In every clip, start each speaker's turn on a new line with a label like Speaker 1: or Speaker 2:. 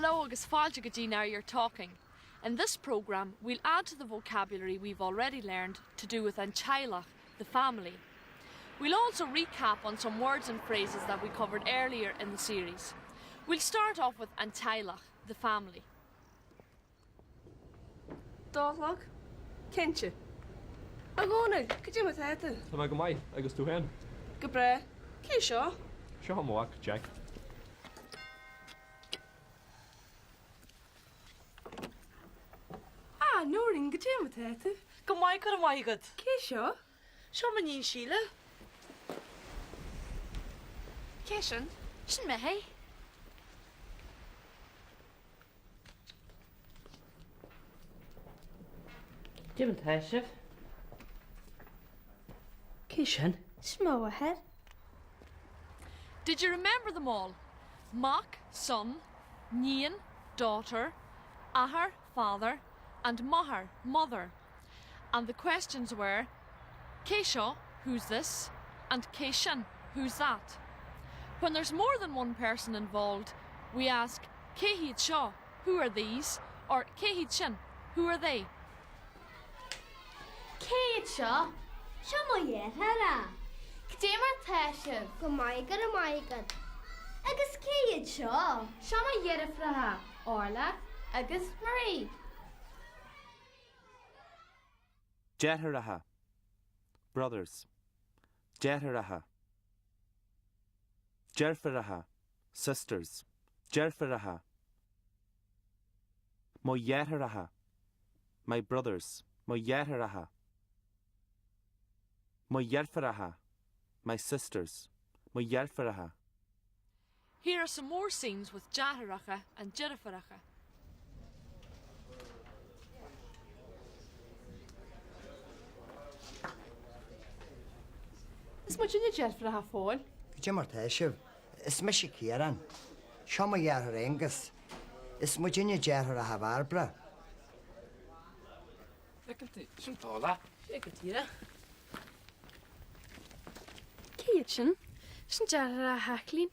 Speaker 1: Hello agus fáilte go dtí Now You're Talking. In this programme, we'll add to the vocabulary we've already learned to do with an teaghlach, the family. We'll also recap on some words and phrases that we covered earlier in the series. We'll start off with an teaghlach, the family.
Speaker 2: Dá chlog? Cinnte. A Dhónaill, cad é mar atá tú?
Speaker 3: Tá mé go maith, agus tú féin?
Speaker 2: Go breá. Cé seo?
Speaker 3: Seo mo mhac, Jack.
Speaker 2: Ah, Nóirín, cad é mar atá tú?
Speaker 4: Go maith, go raibh maith agat.
Speaker 2: Cé seo?
Speaker 4: Seo m'iníon Síle.
Speaker 2: Cé sin?
Speaker 1: Sin mé.
Speaker 5: Cad é mar atá sibh. Cé sin?
Speaker 6: Sin mo mháthair.
Speaker 1: Did you remember them all? Mac, son, níon, daughter, athair, father, and máthair, mother. And the questions were, Cé seo, who's this? And cé sin, who's that? When there's more than one person involved, we ask, Cé hiad seo, who are these? Or cé hiad sin, who are they?
Speaker 6: Cé hiad seo? Seo mo dheartháireacha. Cad é mar atá sibh? Go maith, go raibh maith agat. Agus cé hiad seo? Seo mo dheirfiúracha, Orla agus Marie.
Speaker 7: Deartháireacha, brothers. Deartháireacha. Deirfiúracha, sisters. Deirfiúracha. Mo dheartháireacha, my brothers. Mo dheartháireacha. Mo dheirfiúracha, my sisters. Mo dheirfiúracha.
Speaker 1: Here are some more scenes with deartháireacha and deirfiúracha.
Speaker 2: Is muidinne deirfiúracha Phóil.
Speaker 8: Cad é mar tá sibh? Is mise Ciarán. Seo mo dheartháir Aonghus. Is muidinne deartháireacha Bhairbre.
Speaker 5: Sin Paula.
Speaker 2: Sé go díreach. Cé hiad sin?
Speaker 6: Sin deartháireacha Chaitlín.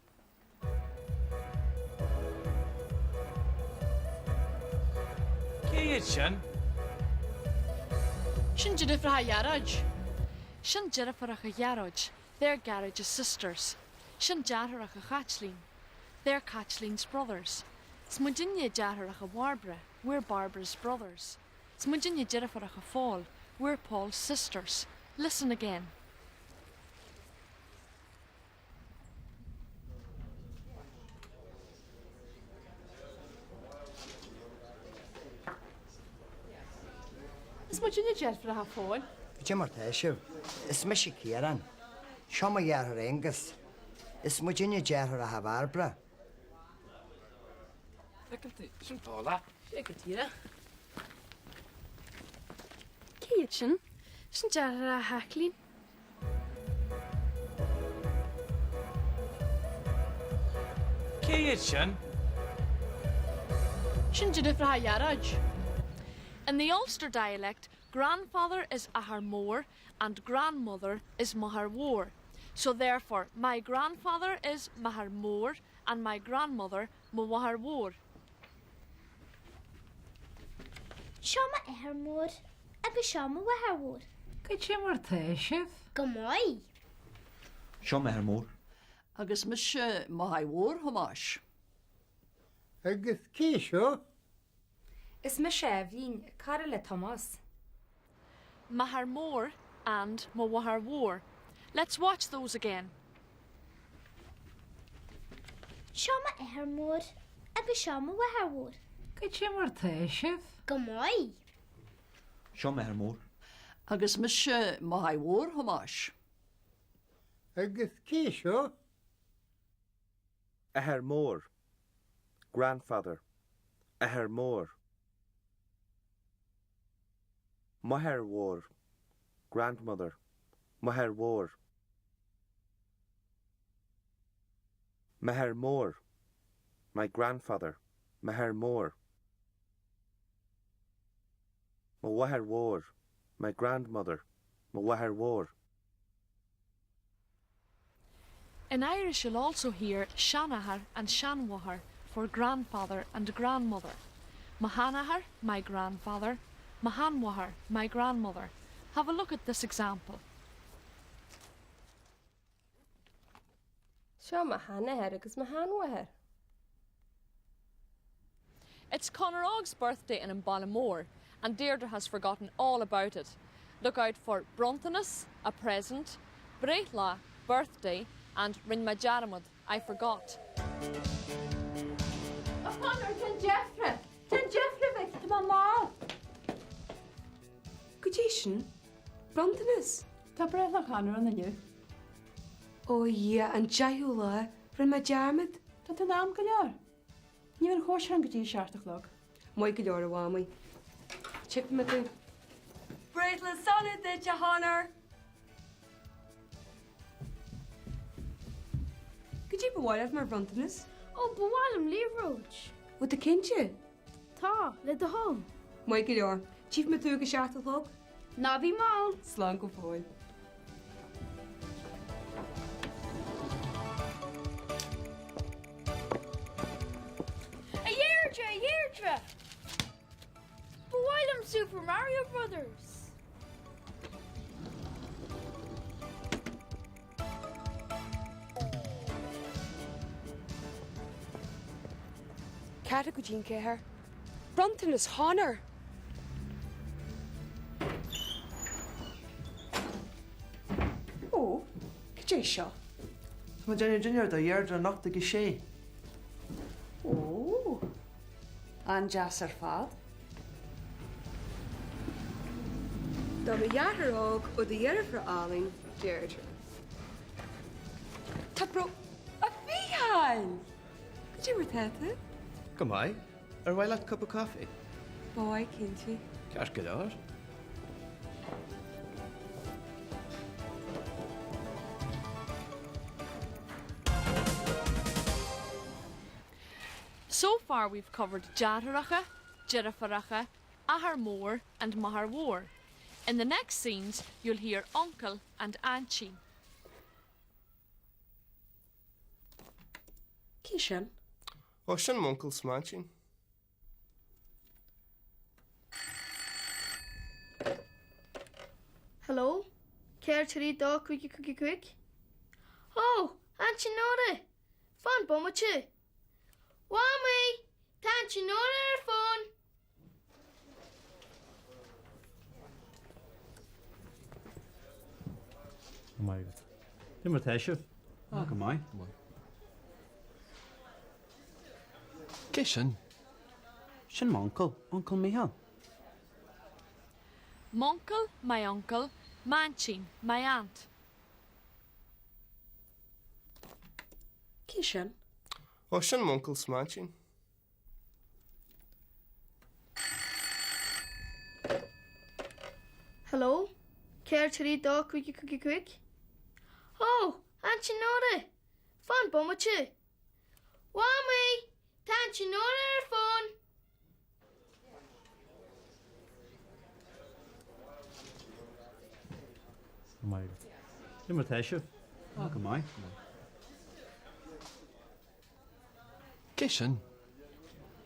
Speaker 5: Cé hiad sin?
Speaker 4: Sin deirfiúracha Ghearóid.
Speaker 1: Sin deirfiúracha Ghearóid, they're Gearóid's sisters. Sin deartháireacha Chaitlín, they're Caitlín's brothers. 'S muidinne deartháireacha Bhairbre, we're Bairbre's brothers. 'S muidinne deirfiúracha Phóil, we're Paul's sisters. Listen again.
Speaker 2: Is muidinne deirfiúracha Phóil.
Speaker 8: Cad é mar tá sibh? Is mise Ciarán. Seo mo dheartháir Aonghus. Is muidinne deartháireacha Bhairbre.
Speaker 5: Sin Paula.
Speaker 2: Sé go díreach.
Speaker 6: Cé hiad sin? Sin deartháireacha Chaitlín.
Speaker 5: Cé hiad sin?
Speaker 4: Sin deirfiúracha Ghearóid.
Speaker 1: In the Ulster dialect, grandfather is athair mór and grandmother is máthair mhór. So therefore, my grandfather is m'athair mór and my grandmother mo mháthair mhór.
Speaker 6: Seo m'athair mór agus seo mo mháthair mhór.
Speaker 9: Cad é mar tá sibh?
Speaker 6: Go maith.
Speaker 10: Seo m'athair mór.
Speaker 11: Agus mise máthair mhór Thomáis.
Speaker 12: Agus cé seo?
Speaker 13: Is mise Eibhlín, cara le Tomás.
Speaker 1: M'athair mór and mo mháthair mhór. Let's watch those again.
Speaker 6: Seo m'athair mór agus seo mo mháthair mhór.
Speaker 9: Cad é mar tá sibh?
Speaker 6: Go maith.
Speaker 10: Seo m'athair mór.
Speaker 11: Agus mise máthair mhór Thomáis.
Speaker 12: Agus cé seo?
Speaker 7: Athair mór, grandfather, athair mór. Máthair mhór, grandmother, máthair mhór. M'athair mór, my grandfather, m'athair mór. Mo mháthair mhór, my grandmother, mo mháthair mhór.
Speaker 1: In Irish you'll also hear seanathair and seanmháthair. for grandfather and grandmother. Mo sheanathair, my grandfather, mo sheanmháthair, my grandmother. Have a look at this example.
Speaker 2: Seo mo sheanathair agus mo sheanmháthair.
Speaker 1: It's Conor Óg's birthday in An Baile Mór and Deirdre has forgotten all about it. Look out for bronntanas, a present, breithlá, birthday, and rinne mé dearmad, I forgot.
Speaker 4: A Chonor, déan deifre! Déan deifre, a mhic, tá mé mall!
Speaker 2: Goidé sin? Bronntanas?
Speaker 4: Tá breithlá Chonor ann inniu.
Speaker 2: Ó a Dhia, an deichiú lá, rinne mé dearmad.
Speaker 4: Tá tú in am go leor. Ní bheidh an chóisir ann go dtí a 7 a chlog.
Speaker 2: Maith go leor, a Mhamaí. Tchífidh mé tú. Breithlá sona duit, a Chonor! Goidé ba mhaith leat mar bhronntanas?
Speaker 6: Ó, ba mhaith liom liathróid.
Speaker 2: Bhfuil tú cinnte?
Speaker 6: Tá, le do thoil.
Speaker 2: Maith go leor. Tchífidh mé tú ag a 7 a chlog.
Speaker 6: Ná bí mall!
Speaker 2: Slán go fóill.
Speaker 6: A Dheirdre, a Dheirdre! Ba mhaith liom Super Mario Brothers!
Speaker 2: Ceathrú go dtí an ceathair. Bronntanas Chonor! Ó, cad é seo?
Speaker 14: Tá mé ag déanamh dinnéar do Dheirdre anocht ag a sé.
Speaker 2: Ó, an-deas ar fad. Do mo dheartháir óg ó do dheirfiúr álainn, Deirdre. Tá bró. A Mhícheáil! Cad é mar tá tú?
Speaker 14: Go maith. Ar mhaith leat cupa caife?
Speaker 2: Ba mhaith, cinnte.
Speaker 14: Ceart go leor.
Speaker 1: So far we've covered deartháireacha, deirfiúracha, athair mór and máthair mhór. In the next scenes you'll hear uncle and aintín.
Speaker 2: Cé sin?
Speaker 15: Ó, sin m'uncail 's m'aintín.
Speaker 6: Hello? 4 3 2 5 5 5 Ó, Aintín Nóra! Fan bomaite! Mhamaí! Tá Aintín Nóra ar an bhfón!
Speaker 16: Go maith agat. Cad é mar tá sibh?
Speaker 10: Ah, go maith.
Speaker 14: Cé sin?
Speaker 10: Sin m'uncail, Uncail Mícheál.
Speaker 1: M'uncail, my uncle, m'aintín, my aunt.
Speaker 2: Cé sin?
Speaker 15: Ó, sin m'uncail 's m'aintín.
Speaker 6: Hello? 4 3 2 5 5 5 Ó, Aintín Nóra! Fan bomaite! Mhamaí! Tá Aintín Nóra ar an bhfón!
Speaker 16: Go maith agat. Cad é mar tá sibh?
Speaker 10: Ah, go maith.
Speaker 14: Cé sin?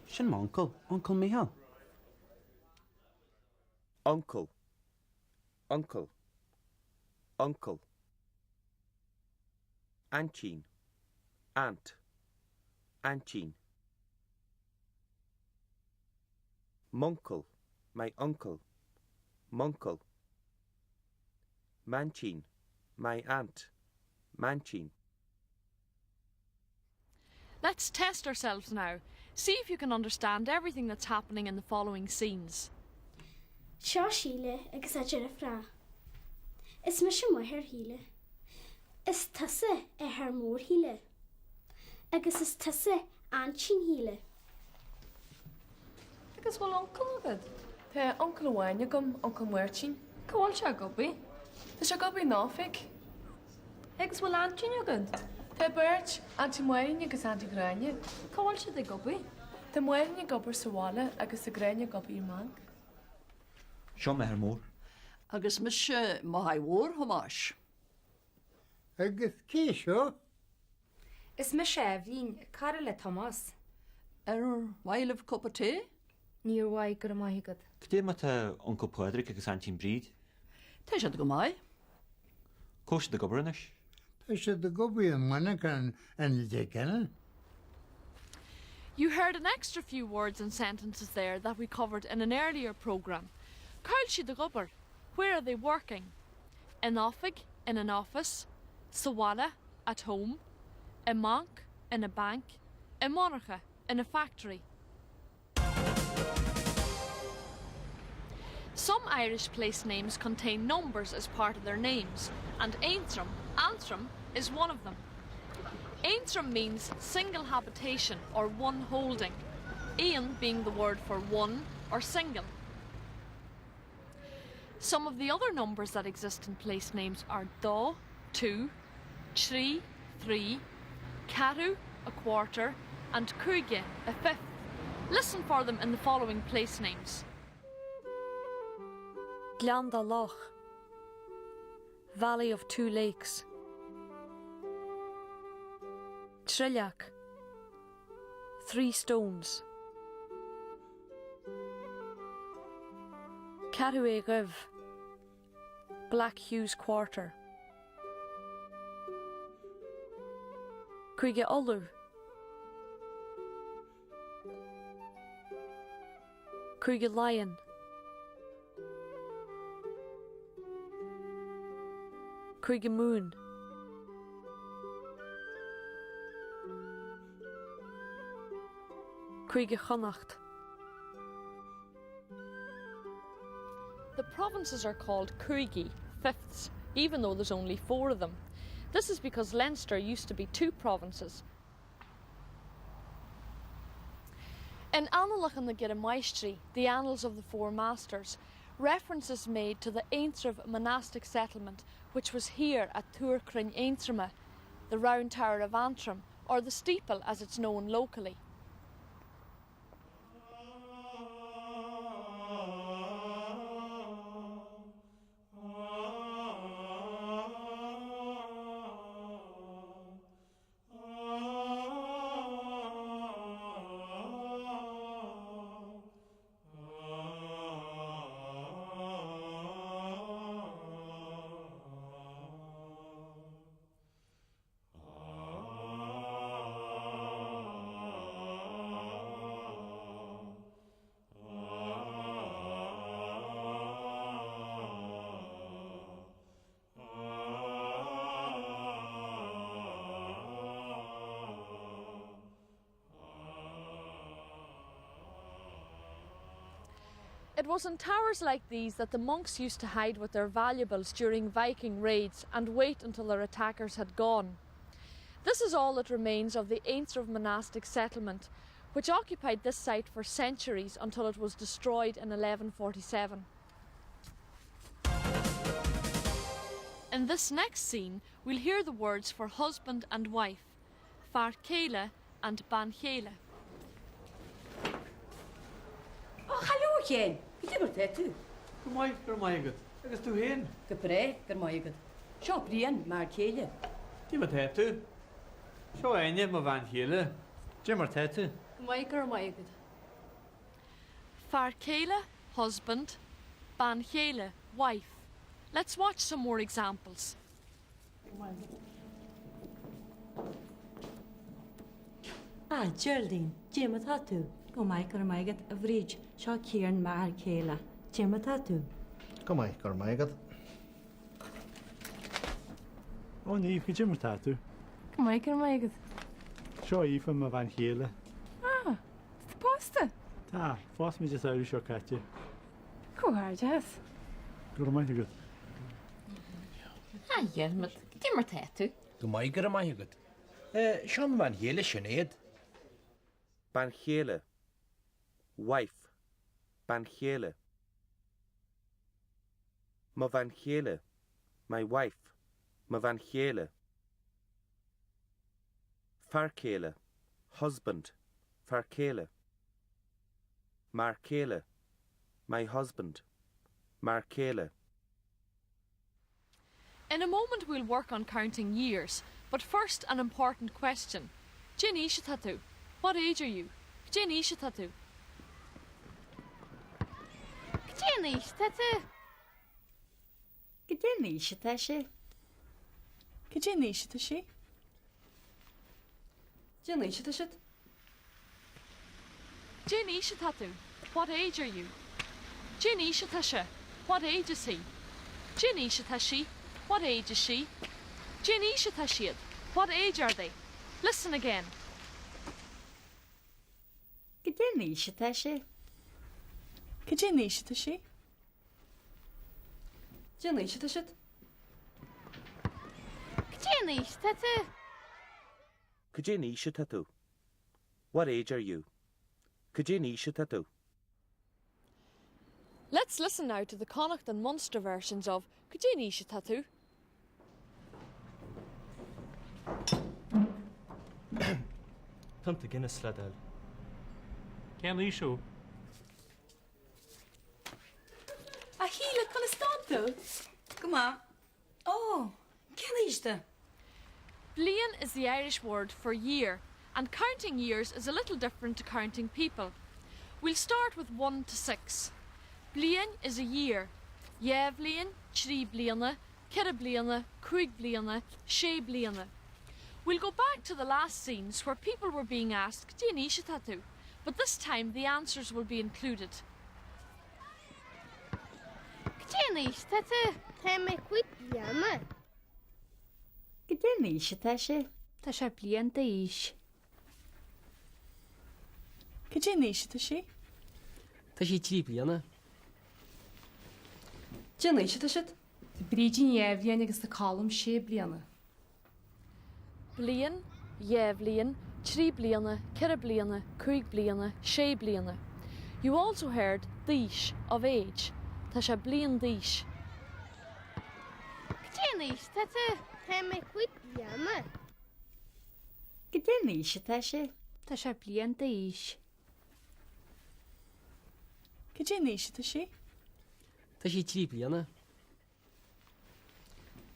Speaker 10: Sin m'uncail, Uncail Mícheál.
Speaker 7: Uncle. Uncle. Uncle. Aintín. Aunt. Aintín. M'uncail, my uncle. M'uncail. M'aintín, my aunt. M'aintín.
Speaker 1: Let's test ourselves now. See if you can understand everything that's happening in the following scenes.
Speaker 6: Seo Síle agus a deirfiúr. Is mise máthair Shíle. Is tusa athair mór Shíle. Agus is tusa aintín Shíle.
Speaker 13: Agus bhfuil uncail agat? Tá uncail amháin agam, Uncail Máirtín. Cá bhfuil sé ag obair? Tá sé ag obair in oifig. Agus bhfuil aintín agat? Tá beirt, Aintín Máirín agus Aintín Gráinne. Cá bhfuil siad ag obair? Tá Máirín ag obair sa bhaile agus tá Gráinne ag obair i mbanc.
Speaker 10: Seo m'athair mór.
Speaker 11: Agus mise máthair mhór Thomáis.
Speaker 12: Agus cé seo?
Speaker 13: Is mise Eibhlín, cara le Tomás.
Speaker 11: Ar mhaith libh cupa tae?
Speaker 6: Níor mhaith, go raibh maith agat.
Speaker 10: Cad é mar tá Uncail Pádraig agus Aintín Bríd?
Speaker 11: Tá siad go maith.
Speaker 10: Cá bhfuil siad ag obair anois?
Speaker 12: Tá siad ag obair i monarcha in Leitir Ceanainn.
Speaker 1: You heard an extra few words and sentences there that we covered in an earlier programme. Cá bhfuil siad ag obair? Where are they working? In oifig, in an office, sa bhaile, at home, i mbanc, in a bank, i monarcha, in a factory. Some Irish place names contain numbers as part of their names, and Aontroim, Antrim, is one of them. Aontroim means single habitation or one holding, Aon being the word for one or single. Some of the other numbers that exist in place names are dó, two, trí, three, ceathrú, a quarter, and cúige, a fifth. Listen for them in the following place names. Gleann Dá Loch, Valley of Two Lakes. Trileac, Three Stones. Ceathrú Aodha Dhuibh, Black Hugh's Quarter. Cúige Uladh. Cúige Laighean. Cúige Mumhan. Cúige Chonnacht. The provinces are called Cúigí, fifths, even though there's only four of them. This is because Leinster used to be two provinces. In Annálacha na gCeithre Máistrí, the Annals of the Four Masters, reference is made to the Aontroimh monastic settlement which was here at Túr Cruinn Aontroma, the Round Tower of Antrim, or the steeple as it's known locally. It was in towers like these that the monks used to hide with their valuables during Viking raids and wait until their attackers had gone. This is all that remains of the Aontroimh monastic settlement, which occupied this site for centuries until it was destroyed in 1147. In this next scene, we'll hear the words for husband and wife, fear céile and bean chéile.
Speaker 4: Ó, hello a Chéin! Cad é mar tá tú?
Speaker 16: Go maith, go raibh maith agat. Agus tú féin?
Speaker 4: Go breá, go raibh maith agat. Seo Brian, m'fhear céile.
Speaker 16: Cad é mar tá tú? Seo Áine, mo bhean chéile. Cad é mar tá tú?
Speaker 13: Go maith, go raibh maith agat.
Speaker 1: Fear céile, husband, bean chéile, wife. Let's watch some more examples.
Speaker 2: Ah, Geraldine, cad é mar tá tú? Go maith, go raibh maith agat, a Bhríd, seo Ciarán, m'fhear céile. Cad é mar tá tú?
Speaker 17: Go maith, go raibh maith agat.
Speaker 16: Ó Niamh, cad é mar tá tú?
Speaker 13: Go maith, go raibh maith agat.
Speaker 16: Seo Aoife, mo bhean chéile.
Speaker 13: Ah, tá tú pósta?
Speaker 16: Tá, phós muid an samhradh seo caite.
Speaker 13: Comhghairdeas.
Speaker 16: Go raibh maith agat.
Speaker 18: A Dhiarmaid, cad é mar tá tú?
Speaker 5: Go maith, go raibh maith agat. Seo mo bhean chéile, Sinéad.
Speaker 7: Bean chéile, wife, bean chéile. Mo bhean chéile, my wife, mo bhean chéile. Fear céile, husband, fear céile. M'fhear céile, my husband, m'fhear céile.
Speaker 1: In a moment we'll work on counting years, but first an important question. Cén aois atá tú? What age are you? Cad é an aois atá tú?
Speaker 6: Cad é an aois atá tú?
Speaker 2: Cad é an aois atá sé?
Speaker 13: Cad é an aois atá sí? Cad é an aois atá siad?
Speaker 1: Cad é an aois atá tú? What age are you? Cad é an aois atá sé? What age is he? Cad é an aois atá sí? What age is she? Cad é an aois atá siad? What age are they? Listen again.
Speaker 2: Cad é an aois atá sé?
Speaker 13: Cad é an aois atá sí? Cad é an aois atá siad?
Speaker 6: Cad é an aois atá tú?
Speaker 7: Cad é an aois atá tú? What age are you? Cad é an aois atá tú?
Speaker 1: Let's listen now to the Connacht and Munster versions of Cad é an aois atá tú?
Speaker 14: Pionta Guinness le do thoil.
Speaker 16: Cén aois thú?
Speaker 4: A Shíle, conas tá tú?
Speaker 11: Go maith. Ó, cén aois tú?
Speaker 1: Bliain is the Irish word for year and counting years is a little different to counting people. We'll start with 1 to 6. Bliain is a year. Dhá bhliain, trí bliana, ceithre bliana, cúig bliana, sé bliana. We'll go back to the last scenes where people were being asked Cad é an aois atá tú? But this time the answers will be included.
Speaker 6: Cad é an aois atá tú? Tá mé cúig bliana.
Speaker 2: Cad é an aois atá sé?
Speaker 19: Tá sé bliain d'aois.
Speaker 13: Cad é an aois atá sí?
Speaker 20: Tá sí trí bliana.
Speaker 13: Cad é an aois atá siad? Tá Brídín dhá bhliain agus tá Colm sé bliana.
Speaker 1: Bliain, dhá bhliain, trí bliana, ceithre bliana, cúig bliana, sé bliana. You also heard d'aois, of age. Tá sé bliain d'aois.
Speaker 6: Cad é an aois atá tú? Tá mé cúig bliana.
Speaker 2: Cad é an aois atá sé?
Speaker 19: Tá sé bliain d'aois.
Speaker 13: Cad é an aois atá sí?
Speaker 20: Tá sí trí bliana.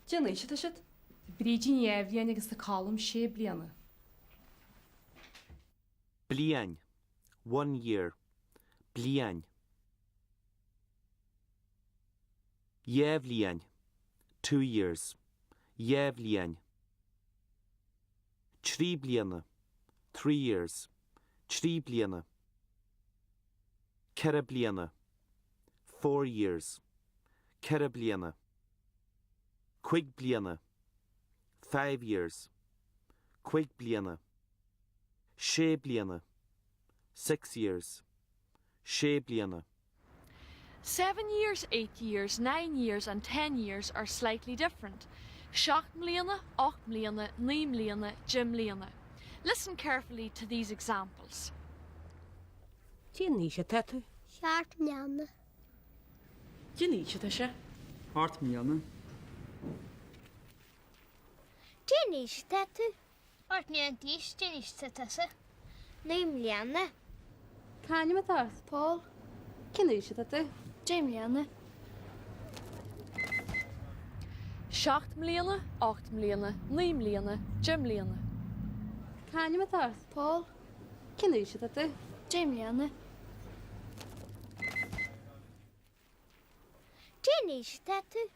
Speaker 13: Cad é an aois atá siad? Tá Brídín dhá bhliain agus tá Colm sé bliana.
Speaker 7: Bliain, one year, bliain. Dhá bhliain, two years, dhá bhliain. Trí bliana, three years, trí bliana. Ceithre bliana, four years, ceithre bliana. Cúig bliana, five years, cúig bliana. Sé bliana, six years, sé bliana.
Speaker 1: Seven years, eight years, nine years and ten years are slightly different. Seacht mbliana, ocht mbliana, naoi mbliana, deich mbliana. Listen carefully to these examples.
Speaker 9: Cén aois atá tú?
Speaker 6: Seacht mbliana.
Speaker 4: Cén aois atá sé?
Speaker 16: Ocht mbliana.
Speaker 6: Cén aois atá tú? Ocht mbliana d'aois, cén aois atá tusa? Naoi mbliana.
Speaker 19: C'ainm atá ort?
Speaker 6: Paul.
Speaker 19: Cén aois atá tú?
Speaker 6: Deich mbliana.
Speaker 1: Seacht mbliana, ocht mbliana, naoi mbliana, deich mbliana.
Speaker 19: C'ainm atá ort?
Speaker 6: Paul.
Speaker 19: Cén aois atá tú?
Speaker 6: Deich mbliana. Cén aois atá tú?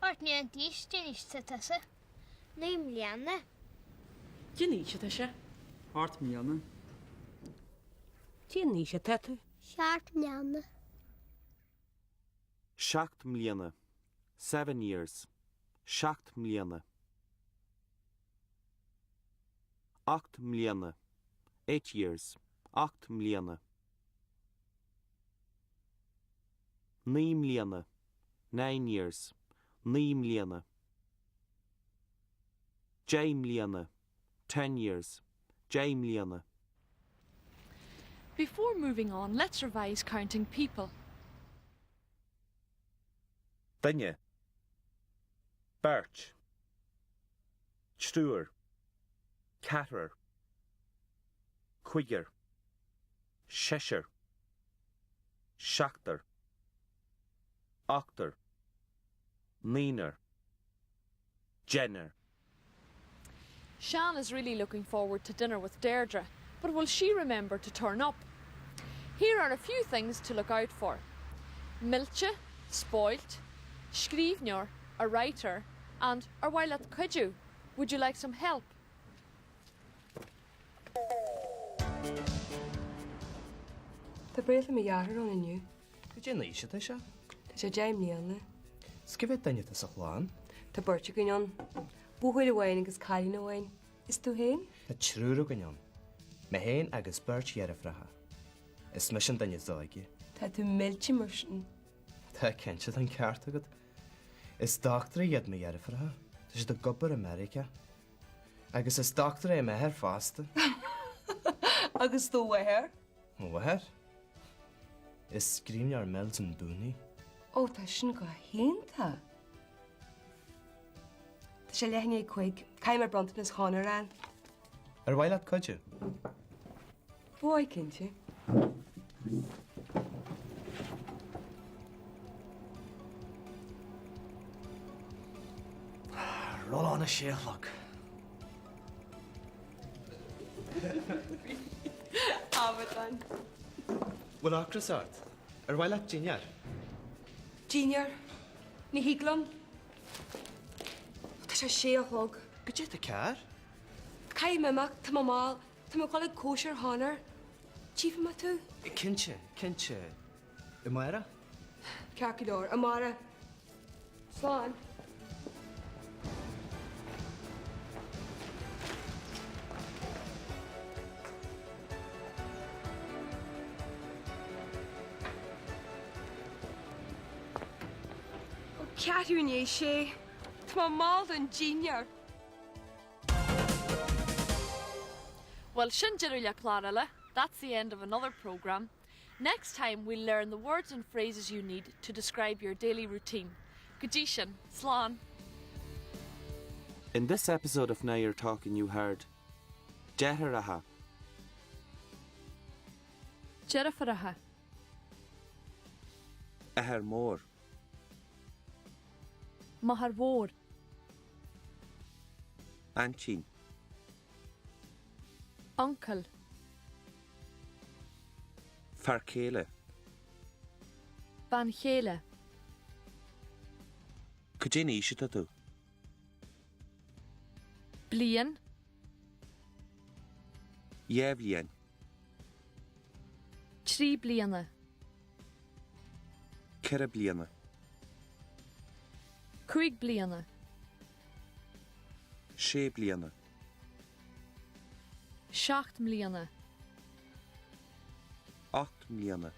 Speaker 6: Ocht mbliana d'aois, cén aois atá tusa? Naoi mbliana.
Speaker 4: Cén aois atá sé?
Speaker 16: Ocht mbliana.
Speaker 9: Cén aois atá tú?
Speaker 6: Seacht mbliana.
Speaker 7: Seacht mbliana, seven years, seacht mbliana. Ocht mbliana, eight years, ocht mbliana. Naoi mbliana, nine years, naoi mbliana. Deich mbliana, ten years, deich mbliana.
Speaker 1: Before moving on, let's revise counting people.
Speaker 7: Duine. Beirt. Triúr. Ceathrar. Cúigear. Seisear. Seachtar. Ochtar. Naonúr. Deichniúr.
Speaker 1: Sean is really looking forward to dinner with Deirdre. But will she remember to turn up? Here are a few things to look out for. Millte, spoilt, scríbhneoir, a writer, and ar mhaith leat cuidiú, would you like some help?
Speaker 13: Tá breithlá mo dhearthár ann inniu.
Speaker 14: Cad é an aois atá sé?
Speaker 13: Tá sé 10 mbliana.
Speaker 14: 'S cé mhéad duine atá sa chlann?
Speaker 13: Tá beirt againn ann. Buachaill amháin agus cailín amháin. Is tú féin?
Speaker 14: Tá triúr againn ann. Mé féin agus beirt dheirfiúracha. Is mise an duine is óige.
Speaker 13: Tá tú millte mar sin.
Speaker 14: Tá, cinnte, tá an ceart agat. Is dochtúirí iad mo dheirfiúracha. Tá siad ag obair i Meiriceá. Agus is dochtúir é m'athair fosta.
Speaker 13: Agus do mháthair?
Speaker 14: Mo mháthair? Is scríbhneoir Mills & Boon í.
Speaker 13: Ó, tá sin go hiontach. Tá sé leath i ndiaidh 5. Caithfidh mé bronntanas Chonor a fháil.
Speaker 14: Ar mhaith leat cuidiú?
Speaker 13: Bhuel, cinnte.
Speaker 14: Rollán a sé a chlog.
Speaker 13: Amadán.
Speaker 14: Bhfuil ocras ort? Ar mhaith leat dinnéar?
Speaker 13: Dinnéar? Ní thig liom. Tá sé sé a chlog.
Speaker 14: Goidé tá cearr?
Speaker 13: Caithfidh mé imeacht, tá mé mall, tá mé ag dul ag cóisir Chonor. Tchífidh mé tú?
Speaker 14: Cinnte, cinnte. Amárach?
Speaker 13: Ceart go leor, amárach. Slán. Ó, ceathrú i ndiaidh a sé. Tá mé mall don dinnéar.
Speaker 1: Bhuel, sin deireadh le clár eile, that's the end of another programme. Next time we'll learn the words and phrases you need to describe your daily routine. Go dtí sin, slán!
Speaker 7: In this episode of Now You're Talking you heard Deartháireacha.
Speaker 1: Deirfiúracha.
Speaker 7: Athair mór.
Speaker 1: Máthair mhór.
Speaker 7: Aintín.
Speaker 1: Uncail.
Speaker 7: Fear céile.
Speaker 1: Bean chéile.
Speaker 7: Cad é an aois atá tú?
Speaker 1: Bliain.
Speaker 7: Dhá bhliain.
Speaker 1: 3 bliana.
Speaker 7: 4 bliana.
Speaker 1: 5 bliana.
Speaker 7: 6 bliana.
Speaker 1: 7 mbliana.
Speaker 7: 8 mbliana.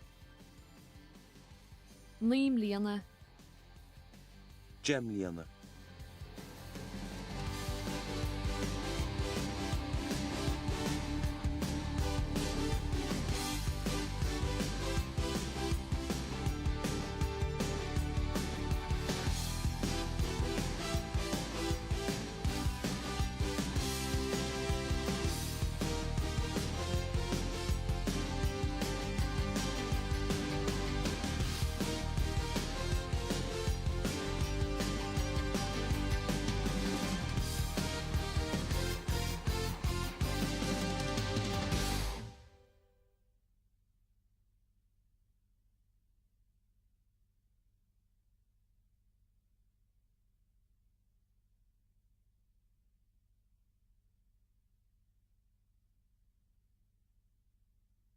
Speaker 1: 9 mbliana.
Speaker 7: 10 mbliana.